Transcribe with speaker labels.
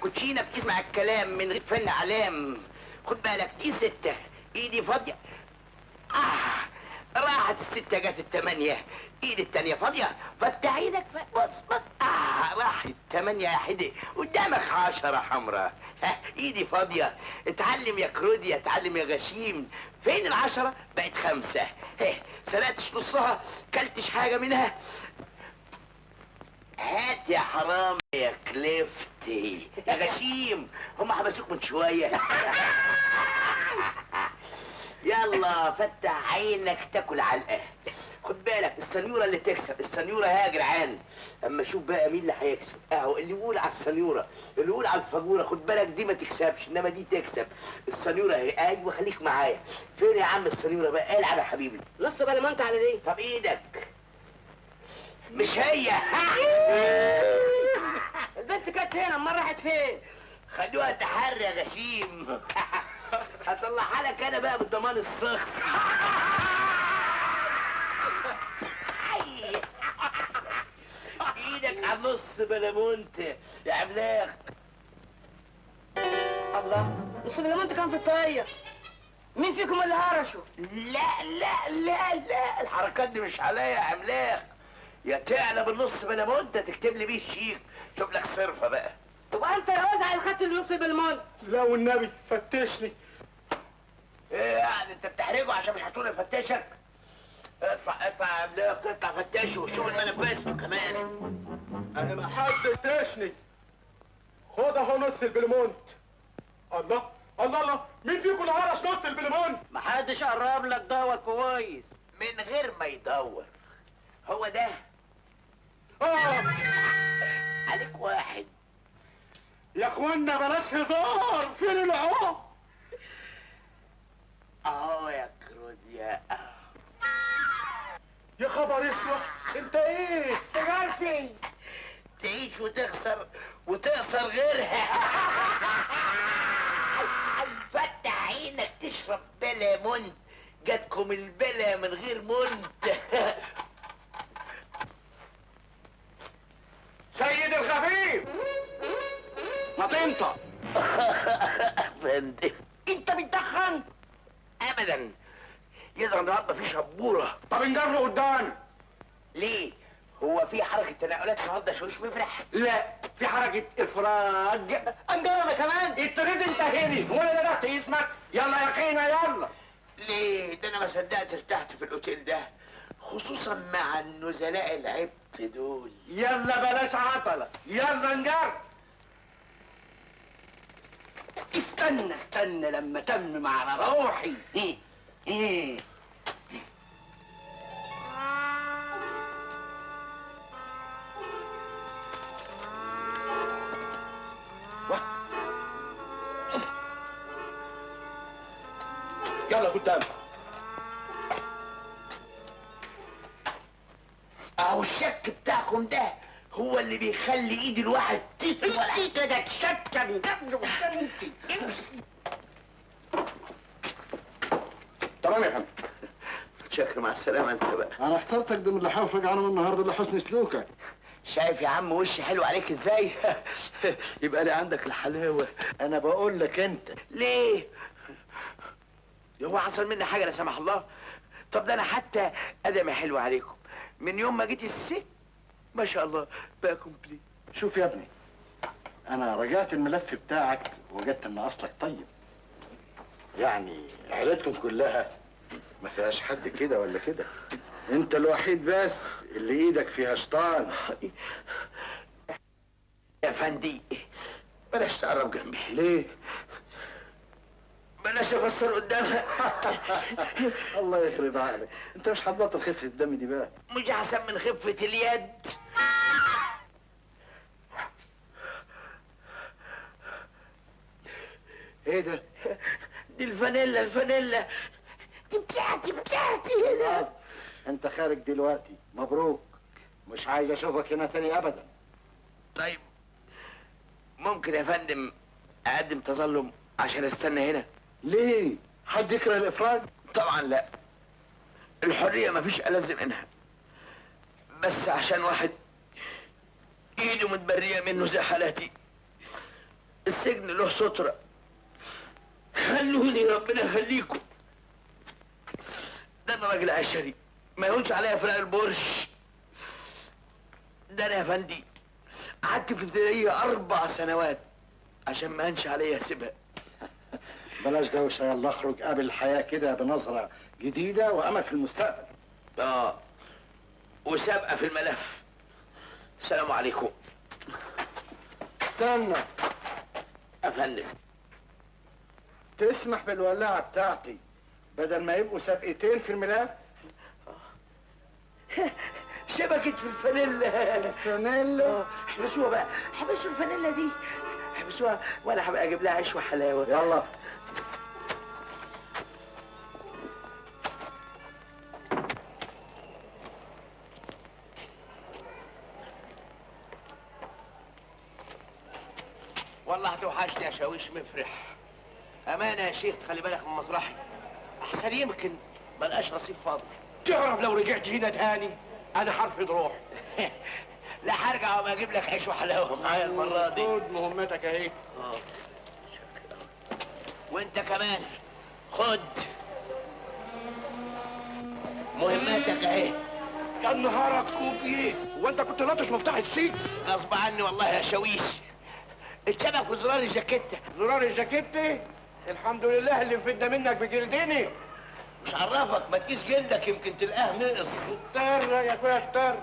Speaker 1: كوتشينه بتسمع الكلام من غير فن اعلام. خد بالك دي 6، ايدي فاضية. راحت ال6 جت ال8، ايدي التانية فاضية. فتح ايدك، بص بص. راحت ال8 يا حدق، قدامك 10 حمراء. ايدي فاضية. اتعلم يا كروديا، اتعلم يا غشيم. فين ال10؟ بقت 5. سرقتش نصها، كلتش حاجة منها. هات يا حرام يا كليفتي يا غشيم، هم حبسوك من شوية. يلا فتح عينك تاكل علقة. خد بالك السنيورة اللي تكسب، السنيورة يا جدعان. اما شوف بقى مين اللي هيكسب. اهو اللي يقول على السنيورة، اللي يقول على الفجورة. خد بالك دي ما تكسبش، انما دي تكسب. السنيورة اهي. ايوه خليك معايا. فين يا عم السنيورة بقى؟ العب يا حبيبي.
Speaker 2: نص بلمونت على دي.
Speaker 1: طب ايدك مش هي.
Speaker 2: البنت كانت هنا، امال راحت فين؟
Speaker 1: خدوها تحري يا غشيم. هطلعها لك انا بقى بالضمان الشخصي. ايدك على نص بلمونت يا عملاق.
Speaker 2: الله، نص بلمونت كان في الطاقية. مين فيكم اللي هرشه؟
Speaker 1: لا لا لا لا، الحركات دي مش عليا يا عملاق. يا تعلى بالنص بلمونت تكتب لي بيه الشيك. شوف لك صرفه بقى.
Speaker 2: طب انت يا وزع اللي خدت النص بلمونت.
Speaker 3: لا والنبي فتشني.
Speaker 1: ايه يعني انت بتحرجه عشان مش هتقول افتشك؟ اطلع اطلع يا عملاق، اطلع فتشه وشوف المانيفستو كمان.
Speaker 3: انا ما حدش فتشني. خد اهو نص البلمونت. الله الله الله، مين فيكم اللي هرش نص البلمونت؟
Speaker 4: ما حدش قرب لك، دور كويس.
Speaker 1: من غير ما يدور. هو ده. عليك واحد.
Speaker 3: يا اخوانا بلاش هزار، فين العقاب؟
Speaker 1: اهو يا كروديا.
Speaker 3: يا خبر اسود، انت ايه؟
Speaker 1: سجارتي. تعيش وتخسر وتخسر غيرها. فتح عينك تشرب بلا منت، جاتكم البلا من غير منت.
Speaker 3: سيد الخفيف ما تنطق.
Speaker 1: فندم
Speaker 2: انت بتدخن؟
Speaker 1: ابدا. يظهر النهارده في شبوره.
Speaker 3: طب انجر له قدام.
Speaker 1: ليه؟ هو في حركة تنقلات النهارده شوش مفرح؟
Speaker 3: لا، في حركة افراج.
Speaker 2: انجر انا كمان.
Speaker 3: التريز انتهني ولا ده تحت اسمك. يلا يا قيمة يلا.
Speaker 1: ليه؟ ده انا ما صدقت ارتحت في الاوتيل ده، خصوصا مع النزلاء العبط دول.
Speaker 3: يلا بلاش عطله، يلا انجر.
Speaker 4: استنى استنى لما تم مع روحي. ايه ايه
Speaker 3: يلا قدام.
Speaker 1: اهو الشك بتاعكم ده هو اللي بيخلي ايد الواحد تطول.
Speaker 4: ايدك شكا امشي امشي.
Speaker 3: تمام يا فندم.
Speaker 1: شكرا، مع السلامة. انت بقى
Speaker 5: انا اخترتك ضمن اللي هوافق عنهم النهارده لحسن سلوكك.
Speaker 1: شايف يا عم وشي حلو عليك ازاي؟ يبقى لي عندك الحلاوة.
Speaker 5: انا بقول لك انت
Speaker 1: ليه؟ هو حصل مني حاجة لا سمح الله؟ طب ده انا حتى ادمي حلو عليكم من يوم ما جيت الست ما شاء الله بقى complete.
Speaker 5: شوف يا ابني، انا رجعت الملف بتاعك وجدت ان اصلك طيب، يعني عيلتكم كلها ما فيهاش حد كده ولا كده، انت الوحيد بس اللي ايدك فيها شيطان.
Speaker 1: يا فندي بلاش تقرب جنبي.
Speaker 5: ليه؟
Speaker 1: بلاش افسر قدامها.
Speaker 5: الله يخرب عقلك، انت مش هتبطل خفه الدم دي بقى؟
Speaker 1: مش احسن من خفه اليد؟
Speaker 5: ايه ده؟
Speaker 1: دي الفانيلا، الفانيلا دي بتاعتي بتاعتي. هنا
Speaker 5: انت خارج دلوقتي، مبروك، مش عايز اشوفك هنا تاني ابدا.
Speaker 1: طيب ممكن يا فندم اقدم تظلم عشان استنى هنا؟
Speaker 5: ليه؟ حد يكره الافراج؟
Speaker 1: طبعا لا، الحرية مفيش ألذ منها، بس عشان واحد ايده متبريه منه زي حالاتي السجن له سترة. خلوني ربنا يخليكم، ده انا راجل عشري ما يهونش عليا فراق البرش. ده انا يا فندي قعدت في ابتدائية 4 سنوات عشان ما هنش عليا اسيبها.
Speaker 5: بلاش دوشة، يلا اخرج قابل الحياة كده بنظرة جديدة وأمل في المستقبل.
Speaker 1: وسابقة في الملف. السلام عليكم.
Speaker 5: استنى
Speaker 1: يا فندم.
Speaker 5: تسمح بالولاعة بتاعتي بدل ما يبقوا سابقتين في الملف؟
Speaker 1: شبكت في الفانيلا. الفانيلا؟ احبسوها بقى، احبسوا الفانيلا دي، احبسوها وانا هبقى اجيب لها عيش وحلاوة.
Speaker 5: يلا.
Speaker 1: والله هتوحشني يا شاويش مفرح. امانه يا شيخ تخلي بالك من مطرحي، احسن يمكن ملقاش رصيف فاضي.
Speaker 3: تعرف لو رجعت هنا تاني انا هرفض روحي.
Speaker 1: لا هرجع وما اجيب لك عيش وحلاوة معايا المرة دي.
Speaker 3: خد مهمتك اهي.
Speaker 1: وانت كمان خد مهمتك اهي.
Speaker 3: يا نهارك كوبيه، هو انت كنت لطش مفتاح السجن؟
Speaker 1: غصب عني والله يا شاويش. اتشبك وزرار الجاكيته.
Speaker 3: زرار الجاكيته؟ الحمد لله اللي مفدنا منك بجلدني.
Speaker 1: مش عرفك ما تقيس جلدك يمكن تلقاه نقص.
Speaker 3: اضطر يا اخويا اضطر.